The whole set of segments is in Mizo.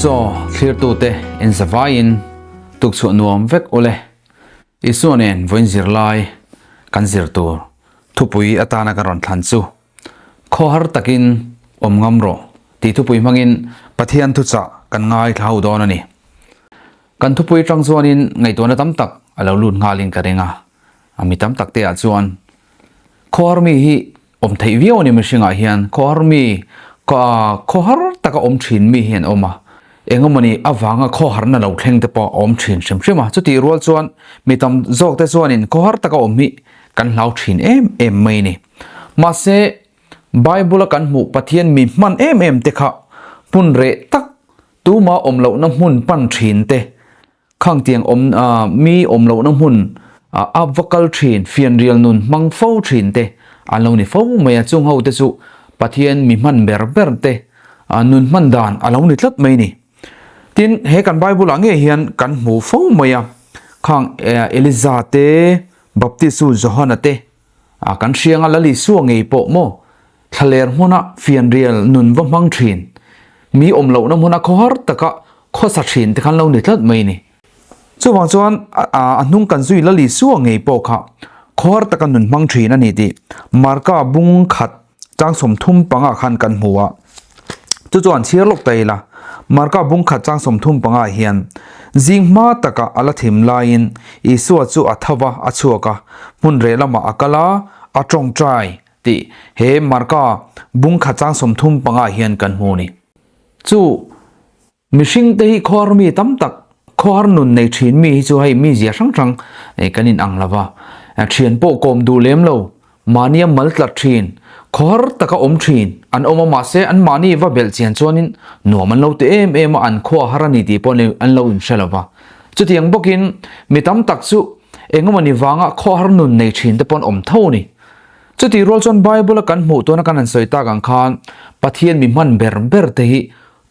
Chaw thlirtute in zavaiin tukchhuah nuam vek ule. Isua nen vawiin zirlai kan zir tur thupui atana kan rawn thlan chu Khawhar takin awm ngam rawh tih thupui hmangin Pathian thuchah kan ngaithla ho dawn a ni. Kan thupui atang chuanin ngaihtuahna tam tak a lo lut nghalin ka ring a, a mi tam tak te ah chuan khawhar mi hi awm theih viau a ni mihringah hian khawhar mi khawhar taka awm thin mi hi an awm a, engemawni avanga khawharna lo thleng te pawh a awm thin hrim hrim a, chutih rual chuan mi tam zawk te chuanin khawhar taka awm hi kan hlau thin em em mai a ni. Mahse Bible a kan hmuh Pathian mi hman em em te kha hmun reh tak Tuma awm lohna hmun pan thin te, khangtiang awm mi awm lohna hmun a va kal thin, fianrial nun hmang fo thin te an lo ni fo mai a, chung ho te chu Pathian mi hman ber ber te nun hman dan a lo ni tlat mai ni. Tin, he kan Bible ah ngei hian kan hmu fo mai a, khang Eliza te, Baptistu Johana te, kan hrianga Lal Isua ngei pawh maw Thlaler hmuna fianrial nun va hmang thin, mi awm lohna hmuna khawhar taka khawsa thin te khan lo ni tlat mai ni. Chuvang chuan a hnung kan zui Lal Isua ngei pawh kha khawhar taka nun hmang thin a ni tih Marka bung khat chang 35 ah khan kan hmu a. Chu chuan chhiar lawk ta ila, Marka bung khat chang 35 hian zing hma taka a la thim laiin Isua chu a tho va, a chhuak a, hmun reh lamah a kal a, a tawngtai tih he Marka bung khat chang 35 hian kan hmu a ni. Chu mihring te hi khawhar mi tam tak, khawhar nun nei thin mi hi chu hei mi zia hrang hrang kan in ang lo va, thian pawh kawm duh lem lo, mahnia mal tlat thin, khawhar taka awm thin an awm a, mahse an mahni va belh chian chuanin nuam an lo ti em em a, an khua har a ni tih pawh an lo inhre lo va. Chutiang bawkin mi tam tak chu engemaw ni vanga khawhar nun nei thin te pawh an awm tho a ni. Chutih rual chuan Bible a kan hmuh tuna kan han sawi tak ang khan Pathian mi hman ber ber te hi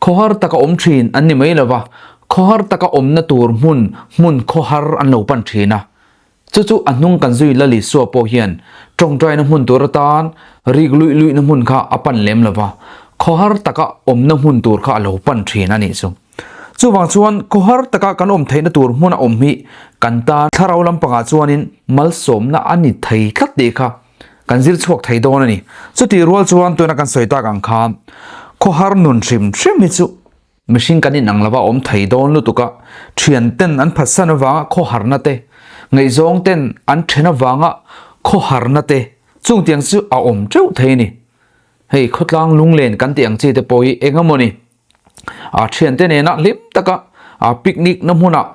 khawhar taka awm thin an ni mai lova, khawhar taka awmna tur hmun hmun khawhar an lo pan thin a. Chu chu a hnung kan zui Lal Isua pawh hian tawngtaina hmun tur atan rik luih luihna hmun kha a pan lem lova, khawhar taka awmna hmun tur kha a lo pan thin a nih chu. Chuvang chuan khawhar taka kan awm theihna tur hmun a awm hi kan tan thlarau lampangah chuanin malsawmna a ni thei tlat tih kha kan zir chhuak thei dawn a ni. Chutih rual chuan tuna kan sawi tak ang khan khawhar nun hrim hrim hi chu mihring kan inang lova awm thei dawn lutuk a, thian ten an phatsan avanga khawharna te, ngaihzawng ten an then avanga khawharna te chungtiang chu a awm teuh thei a ni. Hei khawtlang lunglen kan tih ang chi te pawh hi eng emaw ni? A thiante nena hlim taka a picnic na hmunah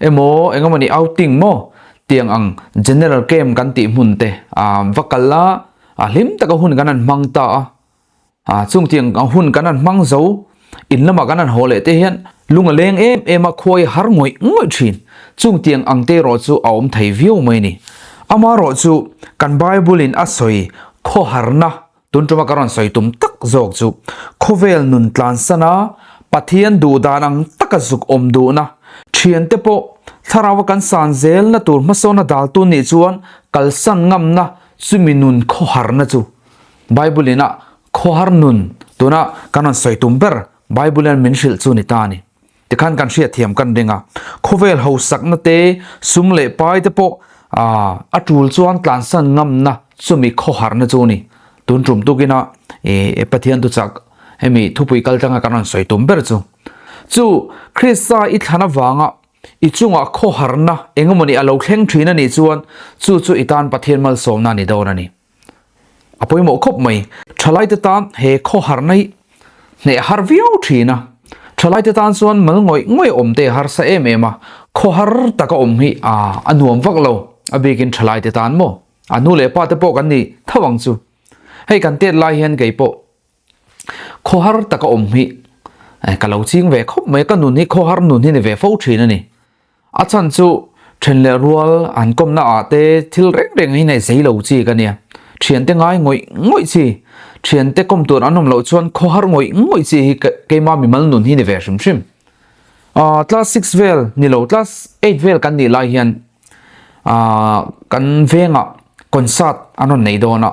emaw engemawni outing maw tiang ang general camp kan tih hmun te a va kal a, a hlim taka hun kan han hmang ta a, a chung tiang ang hun kan han hmang zo in lamah kan han haw leh te hian lung a leng em em a, khuai a har ngawih ngawih thin. Chung tiang ang te erawh chu a awm thei viau mai a ni. Amaherawh chu kan Bible in a sawi khawharna Tun tuma ka rawn sawi tum tak zawk chu khawvel nun tlansana Pathian duh dan ang taka zuk awm duhna, thiante pawh thlaraua kan san zelna tur hmasawna daltu nih chuan kalsan ngamna chumi nun khawharna chu Bible ina khawhar nun tuna kan rawn sawi tum ber Bible hian min hrilh chu ni ta a ni. Tikhan kan hriatthiam kan ring a, khawvel hausakna te, sum leh pai te pawh a tul chuan tlansan ngamna chumi khawharna chu a ni. Tun tum tukina e Pathian thuchak hemi thupui kal tlanga kan rawn sawi tum ber chu. Chu Krista i thlan avanga i chungah khawharna engemawni a lo thleng thin a nih chuan chu chu i tan Pathian malsawmna a ni dawn a ni. A pawimawh khawp mai. Thalaite tan he khawharna hi hneh har viau thin a. Thalaite tan chuan mal ngawih ngawih awm te harsa em em a, khawhar taka awm hi a nuam vak lo. A bikin thalaite tan maw? A nu leh pa te pawh kan ni tho ang chu. Hei kan tet lai hian kei pawh khawhar taka awm hi ka lo ching ve khawp mai. Ka nun hi khawhar nun hi ni ve fo thin a ni. A chhan chu then leh rual an kawmna ah te thil reng reng hi nei zei lo chi ka nia. Thiante ngai ngawih ngawih chi, thiante kawm tur an awm loh chuan khawhar ngawih ngawih chi hi keima mimal nun hi ni ve hrim hrim. Aaa class six vel ni lo class eight vel kan nih lai hian aaa kan vengah concert an rawn nei dawn a,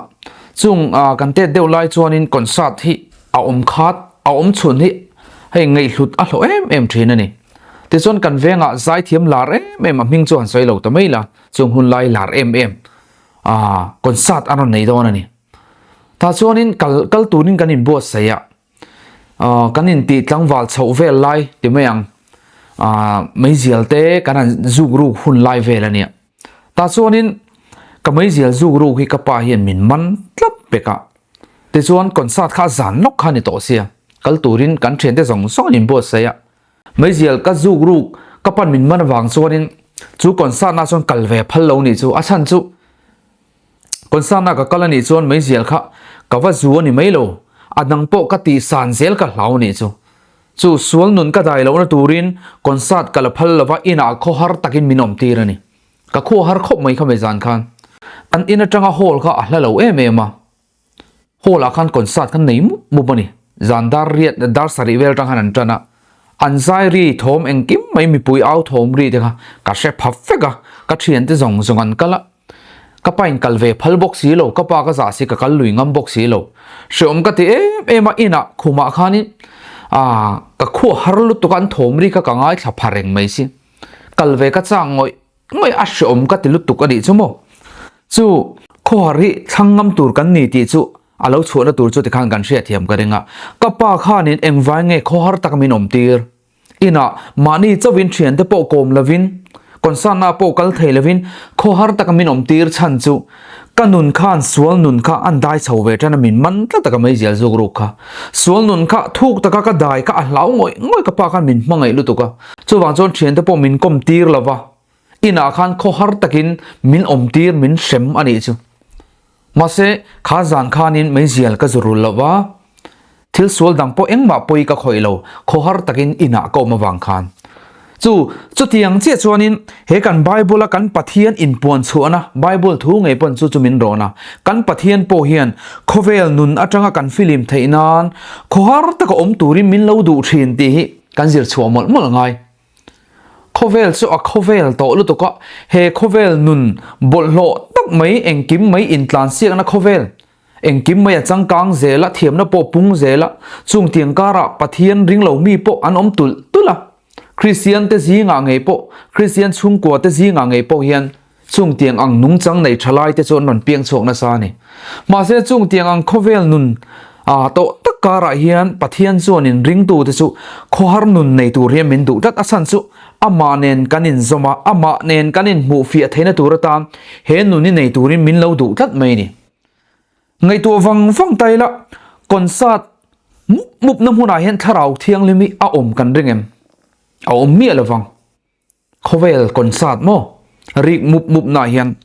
chung kan tet deuh lai chuanin concert hi a awm khat a awm chhun hi. Hei ngaihhlut a hlawh em em thin a ni. Tichuan kan vengah zaithiam lar em em a hming chu han sawi lo ta mai la, chung hun lai lar em em ah concert an rawn nei dawn a ni. Tah chuanin kal kal turin kan inbuatsaih a, ah kan intih tlangval chhoh vel lai ti mai ang, ah meizial te kan han zuk ruk hun lai vel a nia. Tah chuanin ka meizial zuk ruk hi ka pa hian min man tlat pek a. Tichuan concert kha zan lawk kha a ni tawh sia, kal turin kan thiante zawng zawng an inbuatsaih a. Meizial ka zuk ruk ka pan min man avang chuanin chu concert na chuan kal ve phal lo nih chu, a chhan chu concert na ka kal anih chuan meizial kha ka va zu a ni mai lo, a dang pawh ka tih san zel ka hlau nih chu. Chu sual nun ka dai lohna turin concert ka la phal lova inah khawhar takin min awm tir a ni. Ka khua har khawp mai kha mai zan khan. An in atanga hall kha a hla lo em em a. Hall ah khan concert khan nei mup mup a ni. Zan dar riat dar sarih vel atang khan an tan a. An zai ri thawm engkim mai mipui au thawm ri te kha ka hre pha vek a. Ka thiante zawng zawng an kal a. Ka pa in kal ve phal bawk si lo, ka pa ka zah si ka kal lui ngam bawk si lo. Hreawm ka ti em em a inah khumah khanin ah ka khua har lutuk a an thawm ri kha ka ngaithla pha reng mai si. Kal ve ka chak ngawih ngawih a hreawm ka ti lutuk a nih chu maw. Chu khawhar hi thlang ngam tur kan ni tih chu a lo chhuahna tur chu tikhan kan hriatthiam ka ring a. Ka pa khanin engvai nge khawhar taka min awm tir? Inah mahni chauhin thiante pawh kawm lovin, concert-na pawh kal thei lovin khawhar taka min awm tir chhan chu ka nun khan sual nun kha an dai chho ve tan a min man tlat taka meizial zuk ruk kha. Sual nun kha thuk taka ka dai kha a hlau ngawih ngawih ka pa khan min hmangaih lutuk a. Chuvang chuan thiante pawh min kawm tir lova, inah khan khawhar takin min awm tir min hrem a nih chu. Mahse, kha zan khanin meizial ka zu rul lova, thil sual dang pawh engmah pawi ka khawih lo, khawhar takin inah ka awm avang khan. Chu, chutiang chiah chuanin he kan Bible-a kan Pathian inpuan chhuahna, Bible thu ngei pawn chu chu min rawn a. Kan Pathian pawh hian khawvel nun atanga kan filim theih nan khawhar taka awm turin min lo duh thin tih hi kan zir chhuah mawlh mawlh ngai. Khawvel chu a khawvel tawh lutuk a, he khawvel nun bawlhhlawh tak mai engkim mai intlansiakna khawvel, Engkim mai a changkang zel a, thiamna pawh pung zel a, chung tiang karah Pathian ring lo mi pawh an awm tulh tulh a. Kristian te zingah ngei pawh, Kristian chhungkua te zingah ngei pawh hian chung tiang ang nungchang nei tha lai te chu an rawn piang chhuak nasa a ni. Mahse chung tiang ang khawvel nun ah tawh tak karah hian Pathian chuanin ringtu te chu khawhar nun nei tur hian min duh tlat a chhan chu amah nen kan inzawm a, amah nen kan inhmuhfiah theihna tur atan he nun hi nei turin min lo duh tlat mai a ni. Ngaihtuah vang vang ta ila, concert mup mup na hmunah hian thlarau thianghlim hi a awm kan ring em? A awm miah lo vang. Khawvel concert maw? Rik mup mup na hian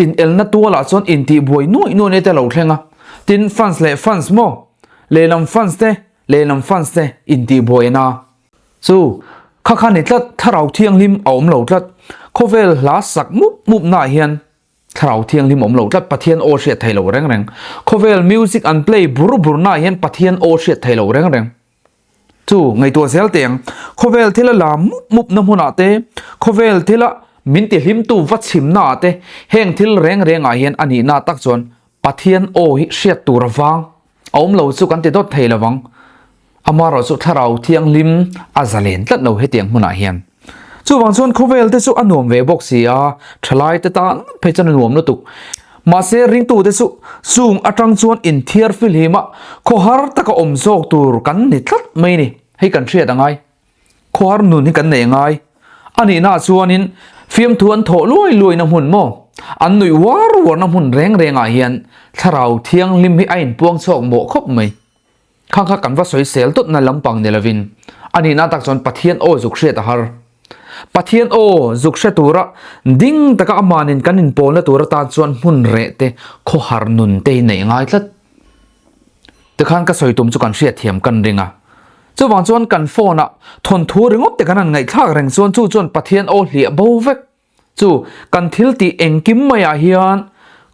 inelna tualah chuan intihbuai nuaih nuaih te a lo thleng a. Tin, fans leh fans maw? Lehlam fans te, lehlam fans te intihbuai a na. Chu, kha kha ni tlat, thlarau thianghlim a awm lo tlat. Khawvel hla sak mup mup naah hian Thlarau thianghlim awm lo tlat Pathian aw hriat thei lo reng reng. Khawvel music an play bur bur naah hian Pathian aw hriat thei lo reng reng. Chu ngaihtuah zel teh ang. Khawvel thila la mup mup na hmunah te, khawvel thila min ti hlimtu va chhim naah te, heng thil reng rengah hian a nihna tak chuan Pathian aw hi hriat tur avang a awm lo chu kan ti dawt thei lovang. Amaherawh chu Thlarau Thianghlim a zalen tlat lo hetiang hmunah hian. Chuvang chuan khawvel te chu a nuam ve bawk si a, thalai te tan phei chuan a nuam lutuk. Mahse ringtu te chu chung atang chuan inthiar filhim a, khawhar taka awm zawk tur kan ni tlat mai ni. Hei kan hriat a ngai. Khawhar nun hi kan nei a ngai. A nihnaah chuanin fiamthu an thawh luai luaina hmun maw? An nuih uar uarna hmun reng rengah hian Thlarau Thianghlim hi a inpuang chhuak mawh khawp mai. Khang kha kan va sawi sel tawt na lampang ni lovin a nihna tak chuan Pathian aw zuk hriat a har. Pathian aw zuk hre tura ding taka amanin kan inpawlna tur atan chuan hmun reh te khawhar nun te hi neih ngai tlat. Tikhan ka sawi tum chu kan hriatthiam kan ring a. Chuvang chuan kan phone ah thawnthu ringawt te kan han ngaihthlak reng chuan chu chuan Pathian aw hliah bo vek. Chu kan thil tih engkim maiah hian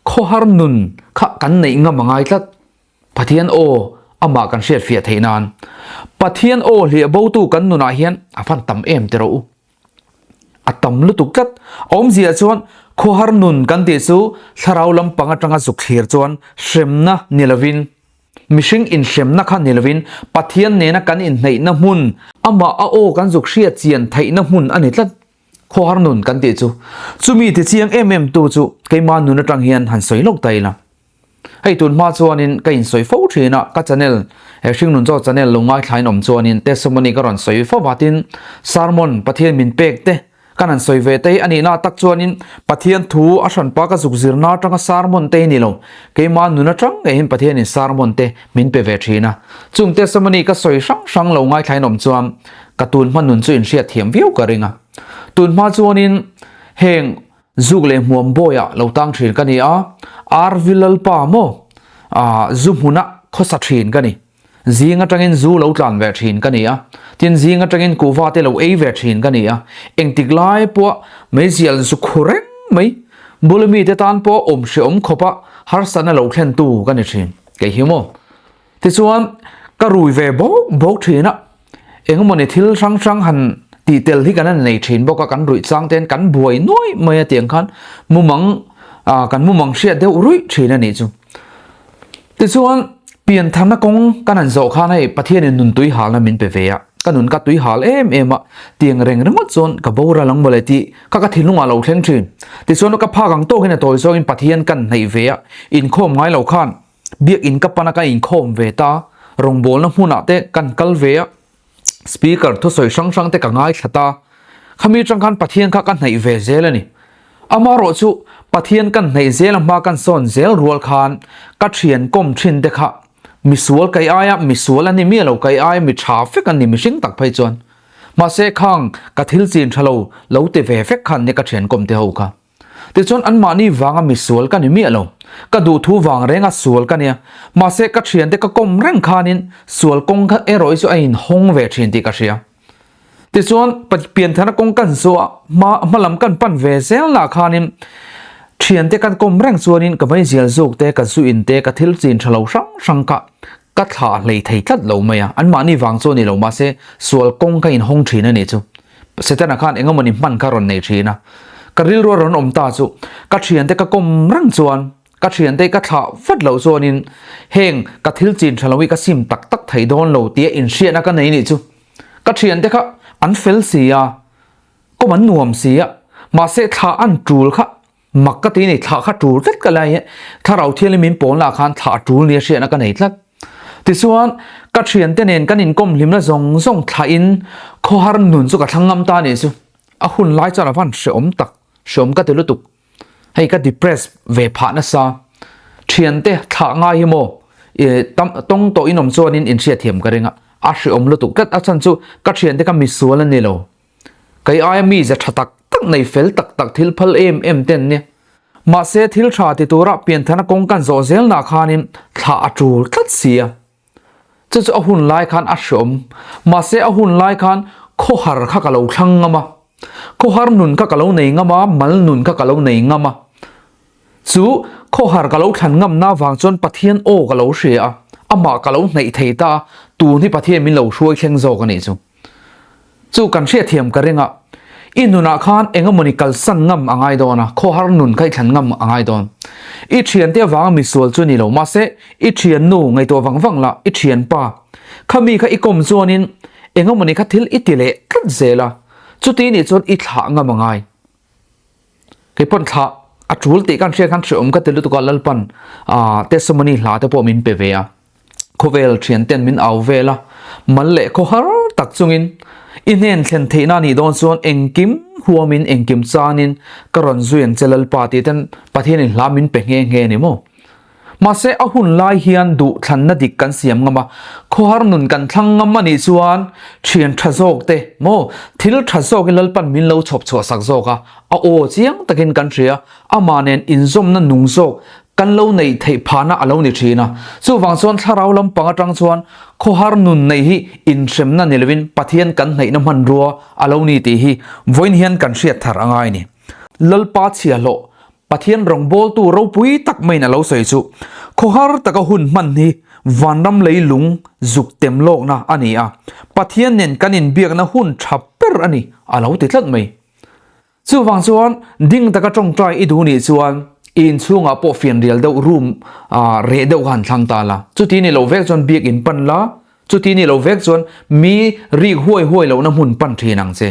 khawhar nun kha kan neih ngam a ngai tlat. Pathian aw amah kan hriat fiah theih nan Pathian aw hliah botu kan nunah hian a van tam em ti rawh u. A tam lutuk tlat. A awmzia chuan khawhar nun kan tih chu thlarau lampang atanga zuk thlir chuan hremna ni lovin. Mihring inhremna kha ni lovin Pathian nena kan inhneihna hmun, amah a aw kan zuk hriat chian theihna hmun a ni tlat. Khawhar nun kan tih chu chumi ti chiang em em tu chu keimah nun atang hian han sawi lawk ta ila. Hei tun hma chuanin ka insawi fo thin a, ka channel he Hringnun Chaw channel lo ngaithlain awm chuanin testimony ka rawn sawi fo va tin sermon Pathian min pek te kan han sawi ve te hi a nihna tak chuanin Pathian thu a hranpa ka zuk zirna atanga sermon te hi ni lo keimah nun atang ngeihin Pathianin sermon te min pe ve thin a. Chung testimony ka sawi hrang hrang lo ngaithlain awm chuan ka tun hma nun chu inhriat thiam viau ka ring a. Tun hma chuanin heng Zuk leh hmuam bawiah lo tang thin ka ni a, RV Lalpa maw zu hmuna khawsa thin ka ni. Zing atangin zu lo tlan ve thin ka ni a, tin zing atangin kuhva te lo ei ve thin ka ni a, engtik lai pawh meizial zu khu reng mai, bula mite tan pawh awm hreawm khawpa harsatna lo thlentu ka ni thin. Kei hi maw? Tichuan, ka rui ve bawk bawk thin a, engmawni thil hrang hrang han tih tel hi kan han nei thin bawk a, kan ruih chang ten kan buai nuai mai a tiang khan mumang ah kan mumang hriat deuh ruih thin a nih chu. Tichuan, piantharna kawng kan han zawh khan hei Pathianin nun tui halna min pe ve a, ka nun ka tui hal em em a, tiang reng ringawt chuan ka boral ang mawle tih kha ka thinlungah lo thleng thin. Tichuan, ka phak ang tawkin a tawi zawngin Pathian kan hnaih ve a, inkhawm ngai lo khan Biakinn ka pana ka inkhawm ve ta, rawngbawlna hmunah te kan kal ve a, speaker thusawi hrang hrang te ka ngaithla ta. Khami atang khan Pathian kha ka hnaih ve zel a ni. Amaherawh chu Pathian kan hnaih zel a hma kan sawn zel rual khan ka thian kawm thin te kha misual kai aia misual a ni miah lo, kai aia mi tha vek an ni mihring tak phei chuan. Mahse khang ka thil chin tha lo lo ti ve vek khan nia ka thian kawm te ho kha. Tichuan anmahni vanga misual ka ni miah lo. Ka duhthu vang renga sual ka nia. Mahse ka thiante ka kawm reng khanin sual kawng kha erawh hi chu a inhawng ve thin tih ka hria. Tichuan pianthana kawng kan zawh a, hma hmalam kan pan ve zel lah khanin thiante kan kawm reng chuanin ka meizial zuk te, ka zu in te, ka thil chin tha lo hrang hrang kha ka thlah hlei thei tlat lo mai a. Anmahni vang chu a ni lo mahse sual kawng kha inhawng thin a nih chu. Setana khan engemawni hman kha rawn nei thin a, ka rilru a rawn awm ta chu ka thiante ka kawm reng chuan ka thiante ka thlah vat loh chuanin heng ka thil chin tha lo hi ka sim tak tak thei dawn lo tia inhriatna ka nei nih chu. Ka thiante kha an fel si a, kawm an nuam si a, mahse thlah an tul kha mak ka ti a ni, thlah kha tul tlat ka lai hi thlarau thianghlim min pawn lah khan thlah a tul nia hriatna ka nei tlat. Tichuan, ka thiante nen kan inkawm hlimna zawng zawng thlahin khawhar nun chu ka thlang ngam ta a nih chu. A hun lai chuan a van hreawm tak, hreawm ka ti lutuk. Hei ka depress ve phah nasa. Thiante thlah ngai hi maw, tam tawng tawh in awm chuanin inhriatthiam ka ring a, a hreawm lutuk tlat. A chhan chu ka thiante ka misual a ni lo. Kei aia mi ze tha tak tak nei fel tak tak thil phal em em te an nia. Mahse thil tha ti tura pianthana kawng kan zawh zelnah khanin thlah a tul tlat si a. Chu chu a hun lai khan a hreawm. Mahse a hun lai khan khawhar kha ka lo thlang ngam a. Khawhar nun kha ka lo nei ngam a, mal nun kha ka lo nei ngam a. Chu khawhar ka lo thlan ngamna vang chuan Pathian aw ka lo hria a, amah ka lo hnaih thei ta a, tun hi Pathian min lo hruai thleng zawk a nih chu. Chu kan hriatthiam ka ring a, i nunah khan engemawni kalsan ngam a ngai dawn a, khawhar nun kha i thlan ngam a ngai dawn. I thiante avanga misual chu ni lo, mahse i thiannu ngaihtuah vang vang la, i thianpa khami kha i kawm chuanin engemawni kha thil i ti leh tlat zel a, chuti nih chuan i thlah ngam a ngai. Kei pawn thlah a tul tih kan hriat khan hreawm ka ti lutuk a, Lalpan testimony hla te pawh min pe ve a. Khawvel thian ten min au vel a, mal leh khaw har tak chungin i hnen thlen theihna a nih dawn chuan engkim huamin engkim chanin ka rawn zui ang che Lalpa tih ten Pathianin hla min pe nghe nghe a ni maw? Mahse a hun lai hian duh thlanna dik kan siam ngam a, khawhar nun kan thlang ngam a nih chuan thian tha zawk te maw thil tha zawkin Lalpan min lo chhawp chhuah sak zawk a, a aw chiang takin kan hria, amah nen inzawmna nung zawk Kan lo neih theih phahna a lo ni thin a. Chuvang chuan thlarau lampang atang chuan khawhar nun neih hi inhremna ni lovin Pathian kan hnaihna hmanrua a lo ni tih hi vawiin hian kan hriat thar a ngai a ni. Lalpa chhiahhlawh, Pathian rawngbawltu ropui tak maiin a lo sawi chu khawhar taka hun hman hi vanram lei lung zuk tem lawkna a ni a, Pathian nen kan inbiakna hun tha ber a ni a lo ti tlat mai. Chuvang chuan ding taka tawngtai i duh nih chuan I inchhungah pawh fianrial deuh room reh deuh kha han thlang ta la. Chuti ni lo vek chuan biakin pan la, chuti ni lo vek chuan mi rik huai huai lohna hmun pan thin ang che.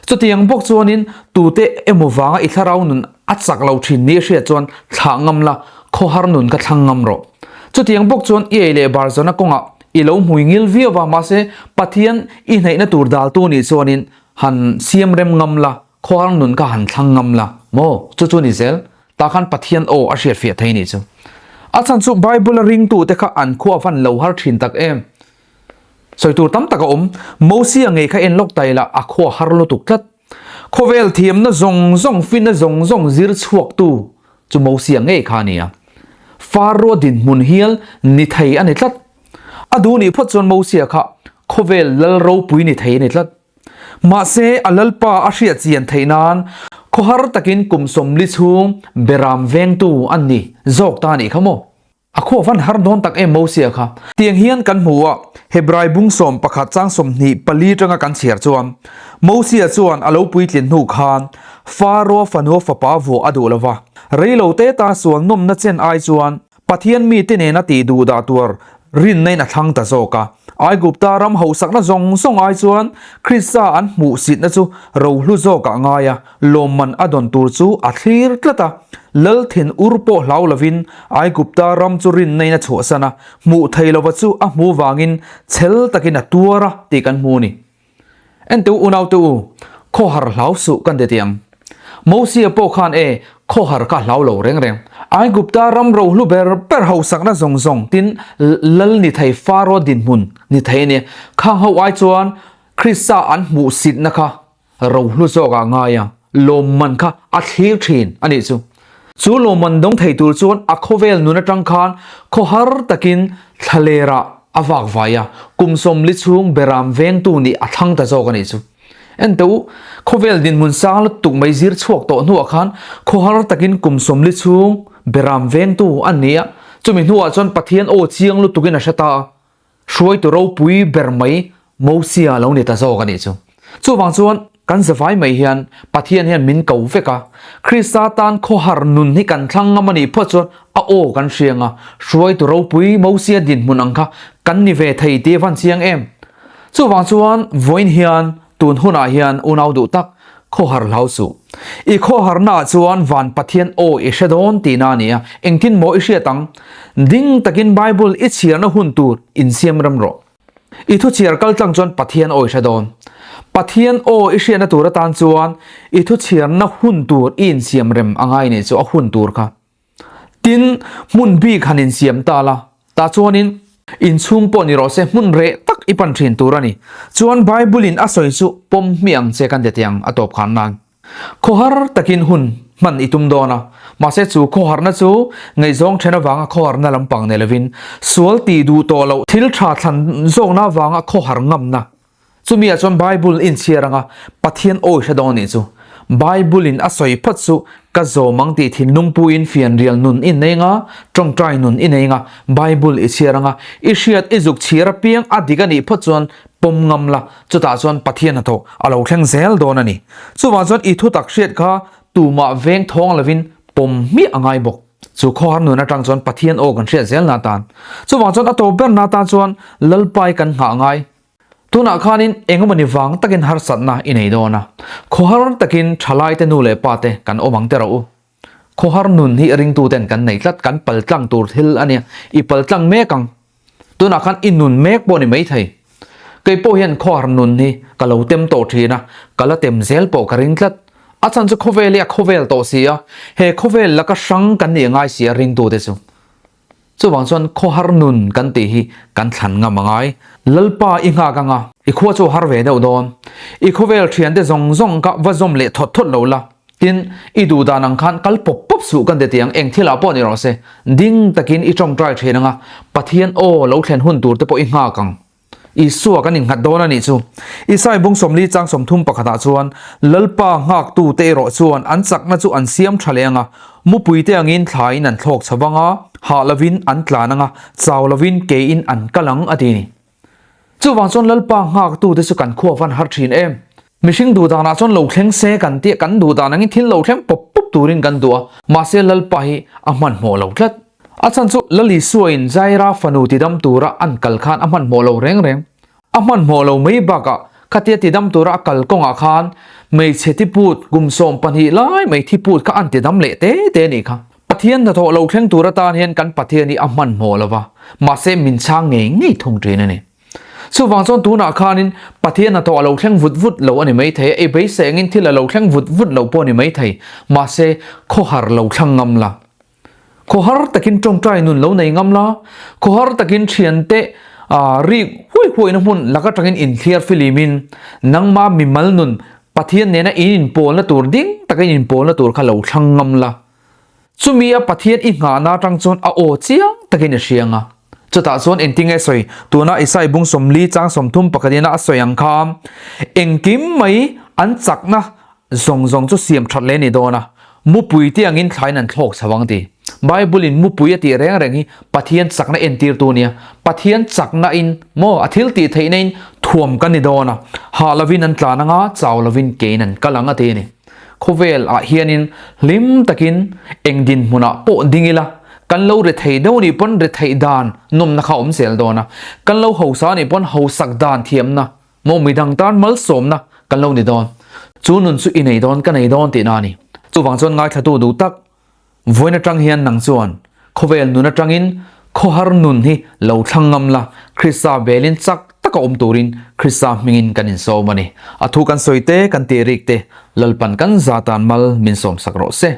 Chutiang bawk chuanin tute emaw vanga i thlarau nun a chak lo thin ni hriat chuan thlah ngam la, khawhar nun kha thlang ngam rawh. Chutiang bawk chuan i ei leh bar zawna kawngah i lo hmui ngil viau va, mahse Pathian i hnaihna tur daltu nih chuanin han siam rem ngam la, Khuar nun kha han thlang ngam la maw? Chu chu ni zel. Tah khan Pathian aw a hriat fiah thei nih chu. A chhan chu Bible a ringtute kha an khua van lo har thin tak em. Sawi tur tam tak a awm. Mosia ngei kha en lawk ta ila a khua har lutuk tlat. Khawvel thiamna zawng zawng finna zawng zawng zir chhuaktu chu Mosia ngei kha a ni a. Faro dinhmun hial ni thei a ni tlat. A duh nih phawt chuan Mosia kha khawvel lal ropui ni thei a ni tlat. Mahse, a Lalpa a hriat chian theih nan khawhar takin kum 40 chhung beram vengtu an ni zawk ta nih kha maw? A khaw van har dawn tak em Mosia kha. Tiang hian kan hmu a, Hebrai bung 11 chang 24 tanga kan chhiar chuan, Mosia chuan a lo puitlin hnu khan Faro fanua fapa vuah a duh lo va, reilo te ta sual nawmna chen ai chuan Pathian mite nena tih duh dah tur rinna in a thlang ta zawk a. Aigupta ram hausakna zawng zawng ai chuan Krista an hmuhsitna chu rohlu zawkah ngai a, lawmman a dawn tur chu a thlir tlat a. Lal thin ur pawh hlau lovin Aigupta ram chu rinna in a chhuahsan a, hmuh thei lova chu a hmu vangin chhel takin a tuar a tih kan hmu a ni. En teu unaute u, khawhar hlau suh kan ti tiang. Mosia pawh khan e, khawhar kha hlau lo reng reng. Aigupta ram rohlu ber ber hausakna zawng zawng tin lal ni thei Faro dinhmun ni thei a ni. Khang ho ai chuan Krista an hmuhsitna kha rohlu zawkah ngai a, lawmman kha a thlir thin a nih chu. Chu lawmman dawng thei tur chuan a khawvel nun atang khan khawhar takin thlalerah a vak vai a, kum 40 chhung beram vengtu nih a thlang ta zawk a nih chu. En teh u, khawvel dinhmun sang lutuk mai zir chhuak tawh hnuah khan khawhar takin kum 40 chhung beram vengtu an ni a, chumi hnuah chuan Pathian aw chiang lutukin a hre ta a. Hruaitu ropui ber mai Mosia lo ni ta zawk a nih chu. Chuvang chuan kan zavai mai hian Pathian hian min ko vek a, Krista tan khawhar nun hi kan thlang ngam a nih phawt chuan a aw kan hriang a, hruaitu ropui Mosia dinhmun ang kha kan ni ve thei tih a van chiang em. Chuvang chuan vawiin hian Tun hunah hian unau duh tak, khawhar hlau suh. I khawharnaah chuan van Pathian aw i hre dawn tihna a ni a, engtin maw i hriat ang? Ding takin Bible i chhiarna hun tur insiam rem rawh. I thu chhiar kal tlang chuan Pathian aw i hre dawn. Pathian aw i hriatna tur atan chuan i thu chhiarna hun tur i insiam rem a ngai nih chu a hun tur kha. Tin, hmun bik han insiam ta la, tah chuanin inchhung pawh ni rawh se, hmun reh tak i pan thin tur a ni. Chuan Bible-in a sawi chu pawm hmiah ang che kan ti teh ang a tawp khan nan. Khawhar takin hun hman i tum dawn a, mahse chu khawharna chu ngaihzawng then avanga khawharna lampang nei lovin, sual tih duh tawh loh thil tha thlan zawkna avanga khawhar ngamna Chumi ah chuan Bible inchhiar anga Pathian awi hre dawn nih chu. Bible in a sawi phawt chu ka zawm ang tih thinlung pu in fianrial nun i nei anga, tawngtai nun i nei anga, Bible i chhiar anga, i hriat i zuk chhiar apiang a dik a nih phawt chuan pawm ngam la, chutah chuan Pathian hnathawh a lo thleng zel dawn a ni. Chuvang chuan i thutak hriat kha tumah veng thawng lovin pawm hmiah a ngai bawk. Chu khawhar nun atang chuan Pathian aw kan hriat zel na atan. Chuvang chuan a tawp ber na atan chuan Lalpai kan nghah ngai. Tunah khanin engemawni vang takin harsatna i nei dawn a, khawhar takin thalaite nu leh pate kan awm ang teh rawh u. Khawhar nun hi ringtuten kan nei tlat, kan paltlang tur thil a nia, i paltlang mek ang. Tunah khan i nun mek pawh ni maithei. Kei pawh hian khawhar nun hi ka lo tem tawh thin a, ka la tem zel pawh ka ring tlat. A chhan chu khawvel hi a khawvel tawh si a, he khawvel laka hrang kan nih ngai si a ringtute chu. Chuvang chuan khawhar nun kan tih hi kan thlan ngam a ngai. Lalpa i nghak anga, i khua chu a har ve deuh dawn. I khawvel thiante zawng zawng kha va zawm leh thawt thawt lo la. Tin, i duh dan ang khan kal pawp pawp suh kan ti tiang, eng thilah pawh ni rawh se. Ding takin i tawngtai thin anga, Pathian aw lo thlen hun tur te pawh i nghak ang. Isua kan innghat dawn a nih chu. Isai bung 40 chang 30 pakhatah chuan, Lalpa nghaktute erawh chuan an chakna chu an siam tha leh ang a, mupuite angin thlaiin an thlawk chho vang a, hah lovin an tlan ang a, chau lovin keiin an kal ang a ti ni. Chuvang chuan Lalpa nghaktute chu kan khua van har thin em? Mihring duh danah chuan lo thleng se kan tih a, kan duh dan angin thil lo thleng pawp pawp turin kan duh a, mahse Lalpa hi a hmanhmawh lo tlat. A chhan chu Lal Isuain Jaira fanu tidam tura an kal khan a hmanhmawh lo reng reng. A hmanhmawh lo mai bakah khatia tidam tura a kal kawngah khan hmeichhe thiput kum 12 lai mai thiput kha an tidam leh te te a nih kha. Pathian hnathawh lo thleng tur atan hian kan Pathian hi a hmanhmawh lo va, mahse min chhang ngei ngei thung thin a ni. Chuvang chuan tunah khanin Pathian hnathawh a lo thleng vut vut lo a ni maithei a, i beisei angin thil a lo thleng vut vut lo pawh a ni maithei, mahse khawhar lo thlang ngam la. Khawhar takin tawngtai nun lo nei ngam la, khawhar takin thiante rik huai huaina hmun lak atangin inthliar filimin nangma mimal nun Pathian nena in inpawlna tur ding taka in inpawlna tur kha lo thlang ngam la. Chumi a Pathian i nghahna atang chuan a aw chiang takin i hriang a. Chutah chuan engtinge sawi tuna Isai bung 40 chang 30 pakhat ina a sawi ang kha engkim mai an chakna Zawng zawng chu siam that leh a ni dawn a, mupui te angin thlain an thlawk chho ang ti. Bible-in mupui a tih reng reng hi Pathian chakna entirtu a nia. Pathian chakna in maw a thil tih theihna in thuam kan ni dawn a, hah lovin an tlan anga, chau lovin kein an kal ang a ti a ni. Khawvel ah hianin hlim takin eng dinhmunah pawh ding ila, kan lo rethei deuh nih pawn retheih dan nawmna kha a awm zel dawn a, kan lo hausa nih pawn hausak dan thiamna Maw midang tan malsawmna kan lo ni dawn. Chu nun chu i nei dawn ka nei dawn tihna a ni. Chuvang chuan ngaithlatu duh tak vawiin atang hian nang chuan khawvel nun atangin khawhar nun hi lo thlang ngam la, Krista belin chak taka awm turin Krista hmingin kan insawm a ni. A thu kan sawi te, kan tih rik te Lalpan kan za tan mal min sawmsak rawh se.